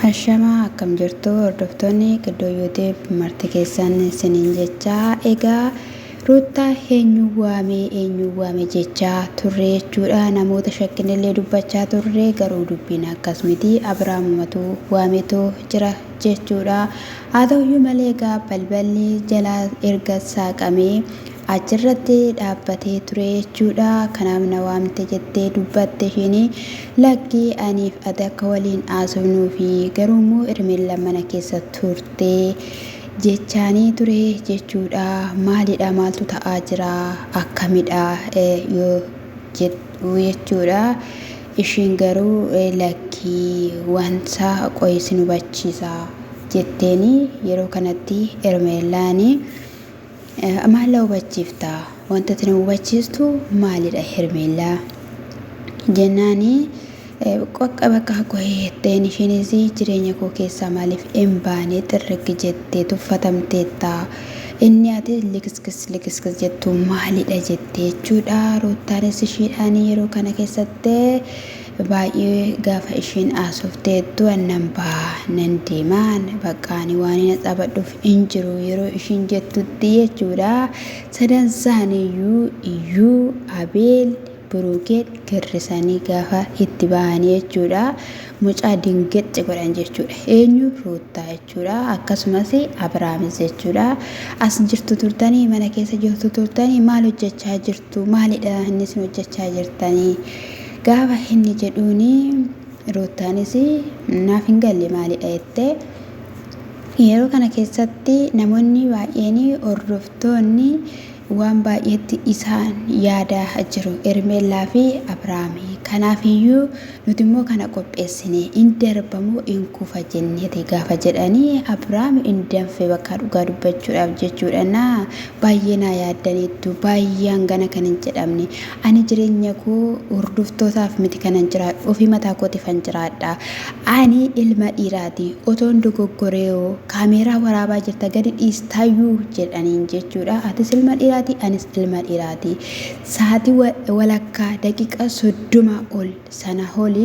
Ashamaa akkam jirtu hordoftoonni Qiddoo YouTube marti keessan isiniin jechaa egaa Ruuttaa eenyu waame eenyu waame jechaa turre jechuudha namoota shakkinillee dubbachaa turre garuu dubbiin akkas miti Abiraamumatu waametu jira jechuudha haa ta'uyyuu malee egaa balballi jalaa erga saaqamee achirratti dhaabbatee ture jechuudha. Kanaaf na waamte jettee dubbatte ishiin lakkii aniif ati akka waliin haasofnuufi garuu immoo Hermeellaan mana keessa turte jechaanii ture jechuudha. Maalidha maaltu ta'aa jira akkamidha yoo jedhu jechuudha. Ishiin garuu lakkii wanta qoyi sin hubachiisa jetteeni yeroo kanatti Hermeellaan Maal na hubachiifta? Wanta ati na hubachiistu maalidha Hermeellaa? Jennaani qoqqa bakka qohee jetteen ishiinis jireenya koo keessaa maaliif hin baane xirriggi jettee tuffatamteetta. Inni ati likiskis likiskis jettu maalidha jettee jechuudha. Ruuttaanis ishiidhaan yeroo kana keessatti Baay'ee gaafa ishiin haasofteettu an nan baha nan deema bakka ani waan hin haxaabadhuuf hin jiru yeroo ishiin jettutti jechuudha. Sadan isaaniiyyuu iyyuu Abeel Buruukeen girrisanii gaafa itti bahanii jechuudha. Mucaa dingexxi godhan jechuudha. Eenyu Ruuttaa jechuudha. Akkasumas Abiraamis jechuudha. As jirtu turtanii mana keessa jirtu turtanii maal hojjechaa jirtu maalidha inni isin hojjechaa jirtanii? Gaafa inni jedhuuni Ruuttaanis naaf hin galle maalidha jettee yeroo kana keessatti namoonni baay'een hordoftoonni waan baay'eetti isaan yaadaa jiru Hermeellaa fi Abiraami. Kanaaf iyyuu nuti immoo kana qopheessine in darbamoo in kufa jenneeti gaafa jedhanii Abiraami in danfe bakka dhugaa dubbachuudhaaf jechuudha. Naa baay'ee naa yaaddaniittu baay'ee hangana kan hin jedhamne Ani jireenya koo hordoftootaaf miti kanan jiraadhu, ofii mataa kootiifan jiraadha. Ani ilma dhiiraati. Otoon dogoggoreehoo kaameeraa waraabaa jirta gadi dhiistaayyuu jedhaniin jechuudha. Atis ilma dhiiraati, anis ilma dhiiraati. Sa'aatii walakkaa daqiiqaa 30 ol sana oli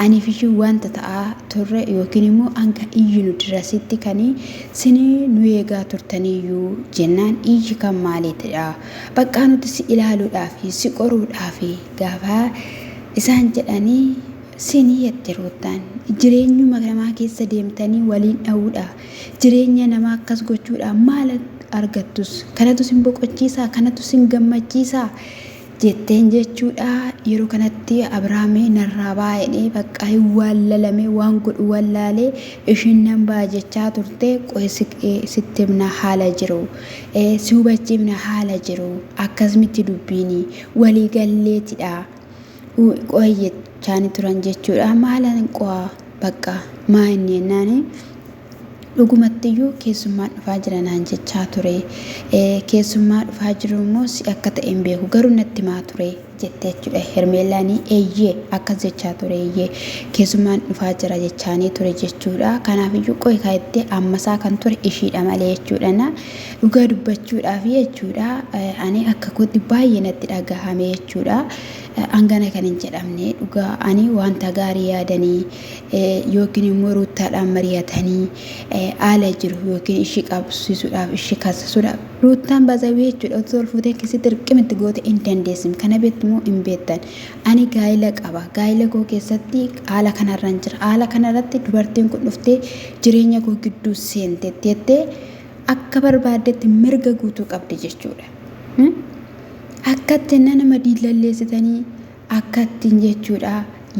aniif ishiin wanta ta'aa turre yookiin immoo hanga iyyinu dirasitti kan sin nu eegaa turtaniyyuu jennaan iyyi kan maaliitidha? Baqqaa nuti si ilaaluudhaafi si qoruudhaafi gaafa isaan jedhanii sini jette Ruuttaan. Jireenyuma namaa keessa deemtanii waliin dha'uudha. Jireenya namaa akkas gochuudha maal argattus? Kanatu sin boqochiisaa? Kanatu sin gammachiisaa? Jetteen jechuudha. Yeroo kanatti Abiraam narraa ba'a jedhee bakka hin waallalame waan godhu wallaalee ishiin nan ba'a jechaa turte qoy sitti himna haala jiru si hubachiifna haala jiru akkas miti dubbiini walii galleetidha qoy jechaani turan jechuudha. Maalan qo'a bakka maa inni jennaani Dhugumattiyyuu keessummaan dhufaa jira naan jechaa ture. Keessummaa dhufaa jiru immoo si akka ta'e hin beeku garuu natti himaa ture jette jechuudha. Hermeellaan eeyyee akkas jechaa ture eeyyee keessummaan dhufaa jira jechaanii ture jechuudha. Kanaafiyyuu qoy kaa jettee ammasaa kan ture ishiidha malee jechuudha. Na dhugaa dubbachuudhaaf jechuudha ani akka kootti baay'ee natti dhagahame jechuudha. Hangana kan hin jedhamne dhugaa ani wanta gaarii yaadanii yookiin immoo Ruuttaadhaan mari'atanii haala jiru yookiin ishii qabsiisuudhaaf ishii kassasuudhaaf Ruuttaan bazawee jechuudha otoo ol fuutee keessatti dirqamitti goote hin dandeessim kana beektu immoo hin beektan ani gaa'ila qaba gaa'ila koo keessatti haala kanarran jira haala kanarratti dubartiin kun dhuftee jireenya koo gidduu seenteetti jettee akka barbaaddetti mirga guutuu qabdi jechuudha. Akkatti nama diilalleessitanii Akka ittiin jechuudha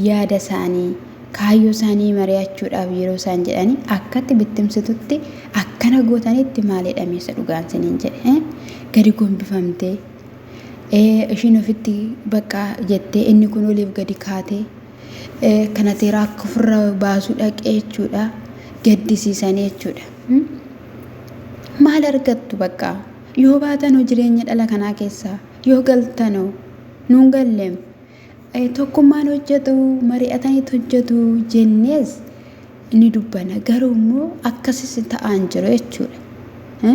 yaada isaanii, kaayyoo isaanii mari'achuudhaaf yeroo isaan jedhanii akkatti bittimsitutti akkana gootanitti maalidha meessa dhugaan siniin jedhe gadi gombifamtee ishiin ofitti bakka jettee inni kun oliif gadi kaatee kana teeraa akka ofirra baasuu dhaqee jechuudha gaddisiisanii jechuudha. Maal argattu bakka yoo baatanoo jireenya dhala kanaa keessaa yoo galtanoo Nuun galleem. Tokkummaan hojjetu, mari'ataniit hojjetu jennees ni dubbana. Garuu immoo akkasis ta'aa hin jiru jechuudha.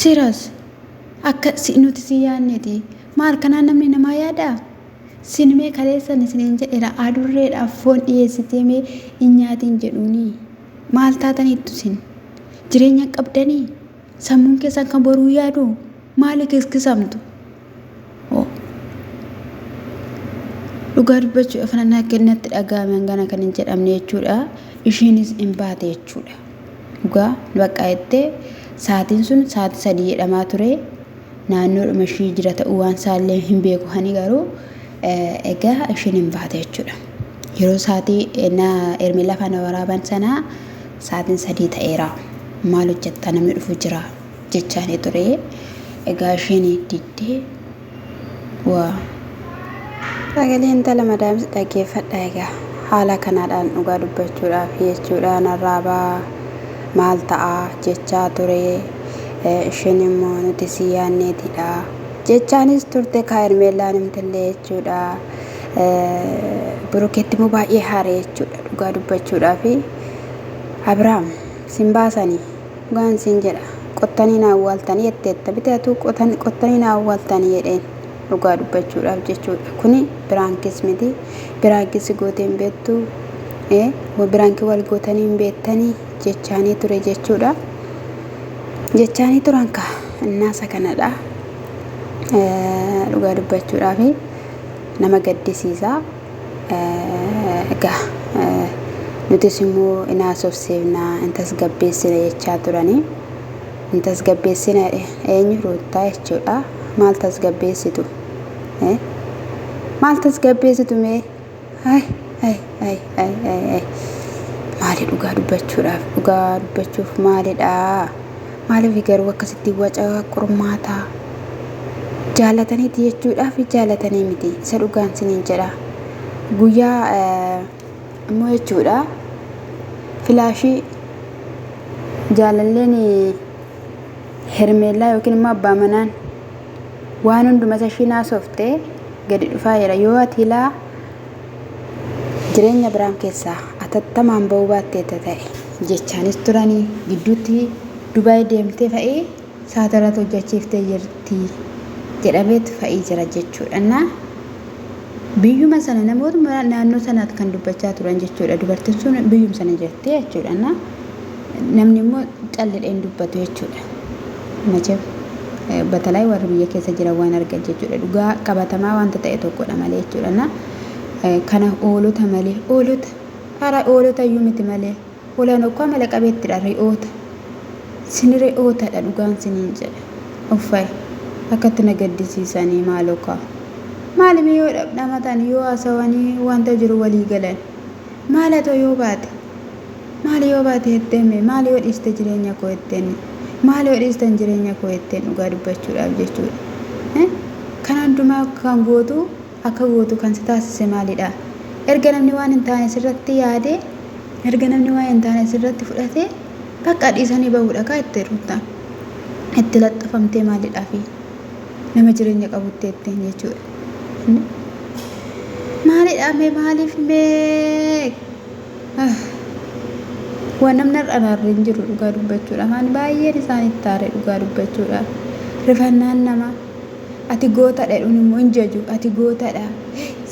Siras akka nuti si yaadneeti. Maal kanaan namni namaa yaadaa? Sin mee kaleessan isiniin jedheera adurreedhaaf foon dhiyeessitee mee hin nyaatiin jedhuuni. Maal taataniittu sin? Jireenya hin qabdanii? Sammuun keessan kan boruu yaadu? Maali kiskisamtu? Dhugaa dubbachuudhaaf natti dhaga'ame hangana kan hin jedhamne jechuudha. Ishiinis hin baate jechuudha. Dhugaa bakka jettee sa'aatiin sun sa'aatii 3 jedhamaa ture. Naannoodhuma ishii jira ta'uu waan isaallee hin beeku hani garuu egaa ishiin hin baate jechuudha. Yeroo sa'aatii na Ermeellaa faana waraaban sanaa sa'aatiin 3 ta'eera. Maal hojjettaa namni dhufu jira jechaanii ture. Egaa ishiin diddee waa. Sagalee intala madaamsi dhaggeeffadha egaa haala kanaadhaan dhugaa dubbachuudhaaf jechuudha narraabaa maal ta'a jechaa ture isheen immoo nuti si yaanneetidha jechaanis turte kaa Hermeellaan himtillee jechuudha Burukeetti immoo baay'ee haare jechuudha dhugaa dubbachuudhaaf Abiraam sin baasanii Dhugaan siin jedha qottanii na awwaaltanii jetteetta miti atuu qottanii na awwaaltanii jedheen dhugaa dubbachuudhaaf jechuudha kuni biraankis miti biraankis gootee hin beektu biraankii wal gootanii hin beektanii jechaanii ture jechuudha jechaanii turan kaa innaasa kanadha dhugaa dubbachuudhaaf nama gaddisiisa. Egaa nutis immoo in haasofsiifna, in tasgabbeessina jechaa turanii. In tasgabbeessina eenyu Ruuttaa jechuudha. Maal tasgabbeessitu? Maal tasgabbeessitu mee? Ay ay ay ay ay ay. Maali dhugaa dubbachuudhaaf dhugaa dubbachuuf maalidha? Maaliif garuu akkasitti waca qormaataa? Jaalataniiti jechuudhaaf jaalatanii miti isa dhugaan siniin jedha. Guyyaa immoo jechuudha filaashii jaalalleen hermeellaa yookiin immoo abbaa manaan waan hunduma isa ishiin haasofte gadi dhufaa jira. Yoo ati ilaa jireenya biraan keessaa atattamaan ba'uu baatteetta ta'e jechaanis turanii gidduutti Dubaay deemtee fa'ii saatarratti hojjachiiftee jirti jedhameet fa'ii jira jechuudha. Innaa biyyuma sana namootuma naannoo sanaat kan dubbachaa turan jechuudha. Dubartiin sun biyyuma sana jirti jechuudha. Innaa namni immoo callidhee hin dubbatu jechuudha. Macheef batalaay warri biyya keessa jiran waan argan jechuudha. Dhugaa qabatamaa wanta ta'e tokkodha malee jechuudha. Innaa kana hoolota malee hoolota hara hoolota iyyuu miti malee. Holaan okko amala qabeettidha re'oota sin re'ootadha dhugaan siniin jedha uffay akkatti na gaddisiisanii maalokaa maalimi yoo dhamdhamatan yoo haasawanii wanta jiru walii galan maal atoo yoo baate maal yoo baate jetteen mee maal yoo dhiiste jireenya koo jetteen maal yoo dhiistan jireenya koo jetteen dhugaa dubbachuudhaaf jechuudha kan hundumaa kan gootu akka gootu kan si taasise maalidha? Erga namni waan hin taane sirratti yaadee, erga namni waan hin taane sirratti fudhatee, bakka dhiisanii bahuudha kaa itti ruuttaan. Itti laxxafamtee maalidhaafi? Nama jireenya qabutti jetteen jechuudha. Maalidha mee maaliif mee? Waan namni har'a araarri hin jiru dhugaa dubbachuudha. Afaan baay'een isaanitti aare dhugaa dubbachuudha. Rifannaan namaa. Ati gootadha jedhuun immoo hin jaju. Ati gootadha.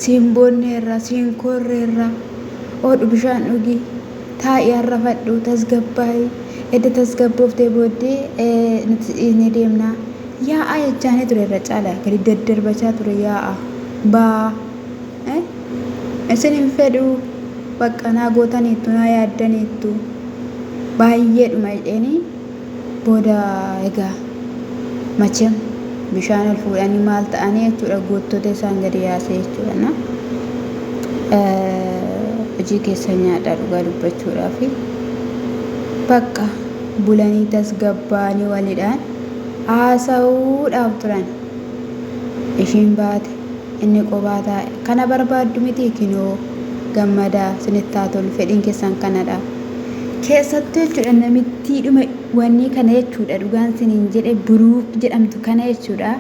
Siin boonneerra, siin koorreerra. Oodhu bishaan dhugi. Taa'i arrafadhu, tasgabbaa'i. Edda tasgabbooftee booddee nuti dhiisnee deemna. Yaa'aa jechaanii ture irra caala. Gadi daddarbachaa ture yaa'a. Baa. Isin hin fedhu. Bakka naa gootaniittu, naa yaaddaniittu. Baay'eedhuma jedheenii. Booda egaa machem bishaan ol fuudhanii maal ta'anii jechuudha goottota isaan gadi yaasee jechuudha na hojii keessa nyaadhaa dhugaa dubbachuudhaaf bakka bulanii tasgabbaa'anii walidhaan haasa'uudhaaf turan ishiin baate inni qobaa taa'e kana barbaaddu miti kinoo gammadaa sinitti haa tolu fedhiin keessan kanadha. Keessattuu jechuudha namittiidhuma wannii kana jechuudha dhugaan siniin jedhe Biruuk jedhamtu kana jechuudha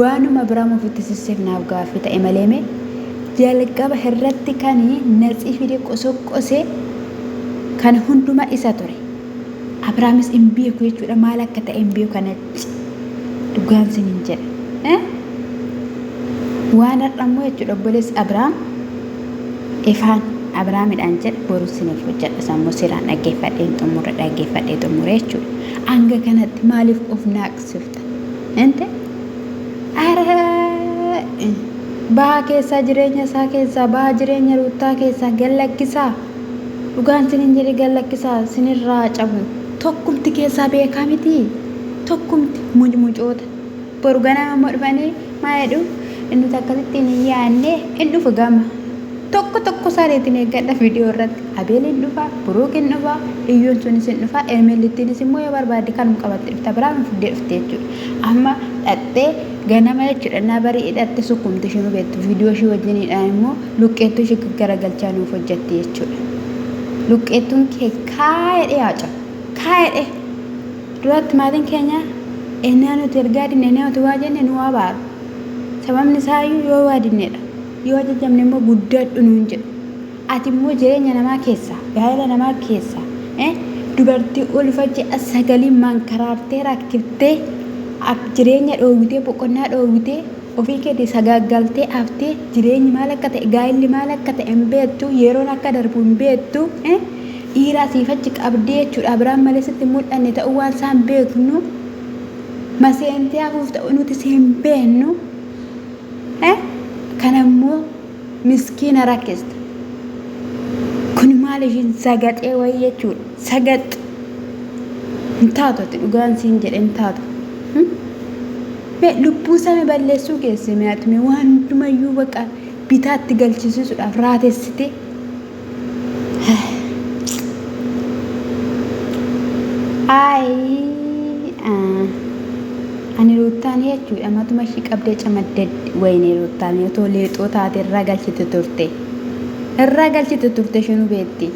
waanuma biraam ofitti sisseef naaf gaaffii ta'e malee mee jalqaba irratti kan natsii fide qosoqqose kan hunduma isa ture. Abrahaamis hin beeku jechuudha maal akka ta'e hin beeku kana dhugaan siniin jedhe. Waan har'a immoo jechuudha obboleessi Abiraam ifaan Abiraamidhaan jedhe boru isiniif hojjedha sammuu seeraan dhaggeeffadheen xumure dhaggeeffadhee xumure jechuudha. Hanga kanatti maaliif of naaqsifta? Inte? Ara baha keessaa jireenya isaa keessaa baha jireenya ruuttaa keessaa gallakkisaa. Dhugaan sinin jedhe gallakkisaa sinirraa cabu. Tokkumti keessaa beekaa miti. Tokkumti mucmucoota. Boru ganama immoo dhufanii maa jedhu nuti akkasittiin hin yaadne hin dhufu gama. Tokko tokko isaaniitiin eeggadha viidiyoo irratti. Abeel hin dhufa, Buruuk hin dhufa, Iyyuun sunis hin dhufa, Ermeellittiinis immoo yoo barbaadde kanuma qabatte dhufta biraan fiddee dhufte jechuudha. Amma dhaqxee ganama jechuudha naa barii hidhatte sukkumti ishee nu beektu viidiyoo ishee wajjiniidhaan immoo luqqeettuu ishee garagalchaa nuuf hojjetti jechuudha. Luqqeettuun kee kaayedhee haa cabu. Kaayedhee. Duratti maatiin keenya ennaa nuti ergaa dinne ennaa nuti waa jenne nu abaaru. Sababni isaayyuu yoo waa dinnedha. Yoo ajajamne immoo guddadhu nuun jedhu. Ati immoo jireenya namaa keessaa, gaa'ela namaa keessaa, dubartii ulfa ji'a sagalii mankaraartee rakkiftee jireenya dhoowwitee boqonnaa dhoowwitee ofii keetii sagaaggaltee haftee jireenyi maal akka ta'e gaa'elli maal akka ta'e hin beektu yeroon akka darbu hin beektu dhiira asiif achi qabdee jechuudha Abiraam malee sitti hin mul'anne ta'uu waan isaan beeknu maseentee hafuuf ta'uu nuti si hin beeknu kana immoo miskiina rakkista kun maal ishiin sagaxee wayii jechuudha sagax hin taatu ati dhugaan siin jedhe hin taatu Mee lubbuu sana balleessuu geesse mee ati mee waan hundumayyuu baqa bitaatti galchisiisuudhaaf raatessite. Ayi ani ruuttaan jechuudha matuma ishii qabdee camadde wayinee ruuttaan otoo leexoo taate irraa galchite turte. Irraa galchite turte ishinuu beetti.